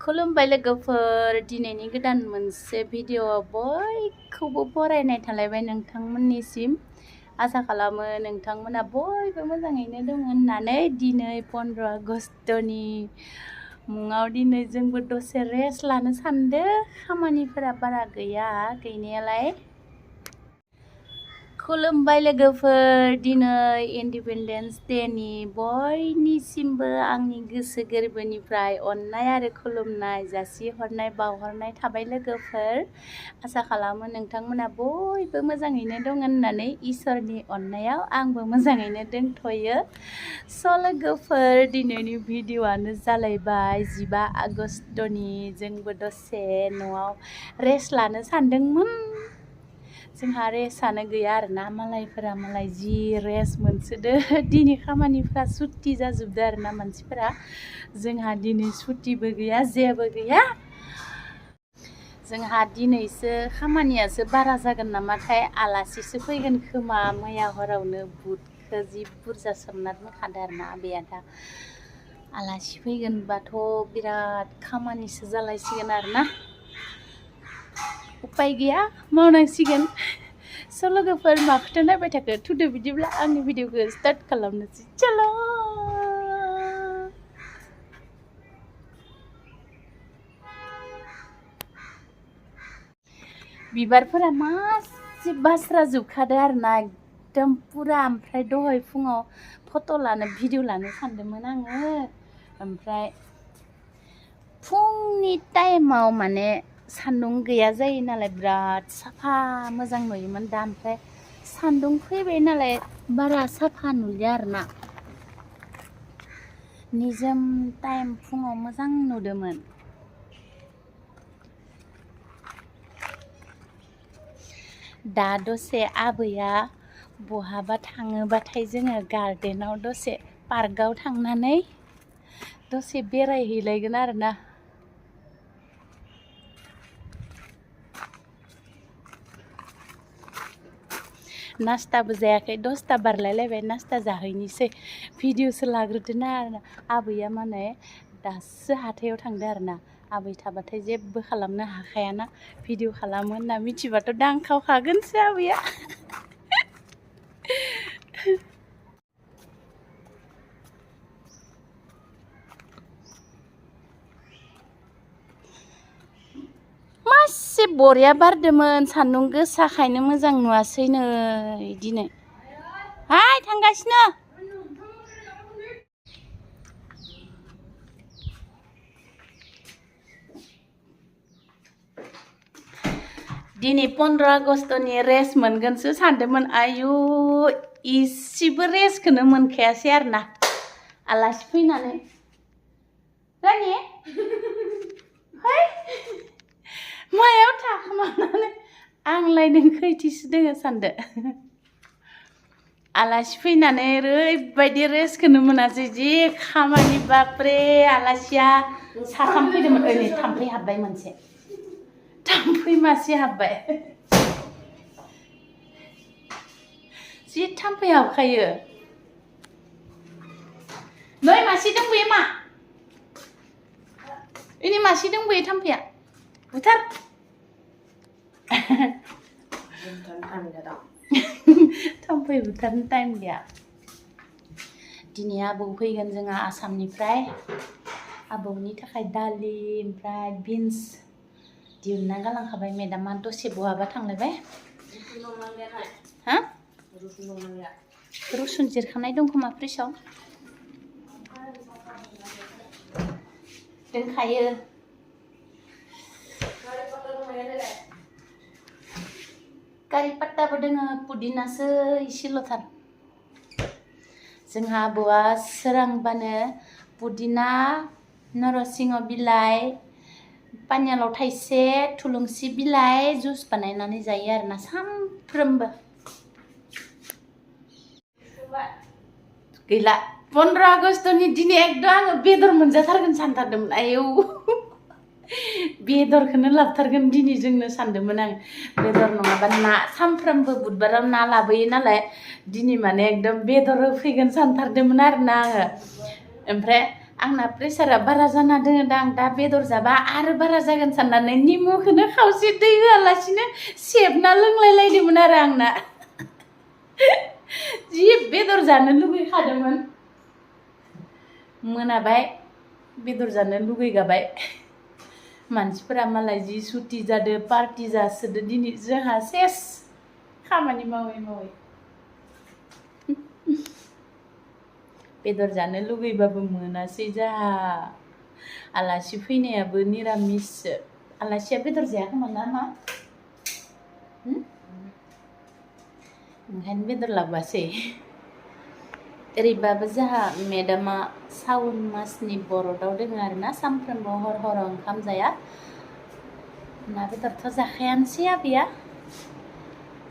खुलुमबाय लोगोफोर दिनैनि गोदान मोनसे भिडिअआव बयखौबो बरायनाय थालायबाय नोंथांमोननिसिम आसा खालामो नोंथांमोना बयबो मोजाङैनो दङ होननानै दिनै 15 आगस्टनि मुङाव दिनै जोंबो दसे रेस्ट लानो सानदों खामानिफोरा बारा गैया गैनायालाय खुलुमबाय लोगोफोर दिनै इन्डिपेन्डेन्स डेनि बयनिसिमबो आंनि गोसो गोरबोनिफ्राय अननाय आरो खुलुमनाय जासिहरनाय बावहरनाय थाबाय लोगोफोर आसा खालामो नोंथांमोना बयबो मोजाङैनो दङ होननानै इसोरनि अननायाव आंबो मोजाङैनो दंथ'यो स' लोगोफोर दिनैनि भिडिअ'आनो जालायबाय 15 आगस्टनि जोंबो दसे न'आव रेस्ट लानो सानदोंमोन जोंहा रेस्टआनो गैया आरोना मालायफोरा मालाय जि रेस्ट मोनसोदो दिनै खामानिफ्रा सुट्टि जाजोबदो आरोना मानसिफोरा जोंहा दिनै सुट्टिबो गैया जेबो गैया जोंहा दिनैसो खामानियासो बारा जागोन नामाथाय आलासिसो फैगोन खोमा मैया हरावनो बुटखौ जि बुरजा सोमना दोनखादो आरोना आबैया दा आलासि फैगोनबाथ' बिराद खामानिसो जालायसिगोन आरोना उपाय गैया मावनांसिगोन स' लोगोफोर माखौथो नायबाय थाखो थुदो बिदिब्ला आंनि भिडिअखौ स्टार्ट खालामनोसै चल' बिबारफोरा मासे बास्रा जोबखादो आरोना एकदम पुरा ओमफ्राय दहाय फुङाव फट' लानो भिडिअ लानो सानदोंमोन आङो ओमफ्राय फुंनि टाइमाव माने सान्दुं गैया जायो नालाय बिराद साफा मोजां नुयोमोन दा ओमफ्राय सान्दुं फैबाय नालाय बारा साफा नुलिया आरोना निजोम टाइम फुङाव मोजां नुदोंमोन दा दसे आबैया बहाबा थाङोबाथाय जोङो गार्डेनाव दसे पार्कआव थांनानै दसे बेरायहैलायगोन आरोना नास्ताबो जायाखै 10ता बारलायलायबाय नास्ता जाहैनोसै भिडिअसो लाग्रोदोना आरोना आबैया माने दासो हाथायाव थांदो आरोना आबै थाबाथाय जेबो खालामनो हाखायाना भिडिअ खालामो होनना मिथिबाथ' दांखावखागोनसो आबैया मासे बरिया बारदोंमोन सान्दुं गोसाखायनो मोजां नुवासैनो दिनै हाय थांगासिनो दिनै 15 आगस्टनि रेस्ट मोनगोनसो सानदोंमोन आयु इसेबो रेस्टखौनो मोनखायासै आरोना आलासि फैनानै रानि है मायाव थाखोमानानै आंलाय नोंखौ इदिसो दोङो सानदो आलासि फैनानै ओरैबायदि रेस्टखौनो मोनासै जि खामानि बापरे आलासिया साथाम फैदोंमोन ओरै थाम्फै हाबबाय मोनसे थाम्फै मासे हाबबाय जि थाम्फै हाबखायो नै मासे दंबोयो मा इनि मासे दंबोयो थाम्फैया बुथार थाम्फै बुथारनो टाइम गैया दिनै आबौ फैगोन जोंहा आसामनिफ्राय आबौनि थाखाय दालि ओमफ्राय बिन्स दिहुनना गालांखाबाय मेडामा दसे बहाबा थांलायबाय हा रुसुन जिरखानाय दं खोमा फ्रिजआव दोनखायो कारि पात्ताबो दोङो पुदिनासो इसेल'थार जोंहा आबौआ सोरांबानो पुदिना नरसिंह बिलाइ पानिलाव थाइसे थुलुंसि बिलाइ जुस बानायनानै जायो आरोना सानफ्रोमबो गैला 15 आगस्टनि दिनै एकदम आङो बेदर मोनजाथारगोन सानथारदोंमोन आयौ बेदरखौनो लाबोथारगोन दिनै जोंनो सानदोंमोन आं बेदर नङाबा ना सानफ्रोमबो बुधबाराव ना लाबोयो नालाय दिनै माने एकदम बेदर होफैगोन सानथारदोंमोन आरोना आङो ओमफ्राय आंना प्रेसारा बारा जाना दोङो दा आं दा बेदर जाबा आरो बारा जागोन साननानै निमुखौनो खावसे दै होआलासिनो सेबना लोंलायलायदोंमोन आरो आंना जि बेदर जानो लुगैखादोंमोन मोनाबाय बेदर जानो लुगैगाबाय मानसिफोरा मालाय जि सुटि जादो पार्टि जासोदो दिनै जोंहा सेस खामानि मावै मावै बेदर जानो लुगैबाबो मोनासै जाहा आलासि फैनायाबो निरामिससो आलासिया बेदर जायाखैमोन ना मा ओंखायनो बेदर लाबोआसै ओरैबाबो जाहा मेडामा सावन मासनि बरदाव दोङो आरोना सानफ्रोमबो हर हराव ओंखाम जाया ना बेदरथ' जाखायानोसै आबैया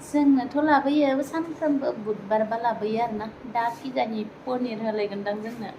जोंनोथ' लाबोयो सानफ्रोमबो बुधबारबा लाबोयो आरोना दा खिजानि पनिर होलायगोनदां जोंनो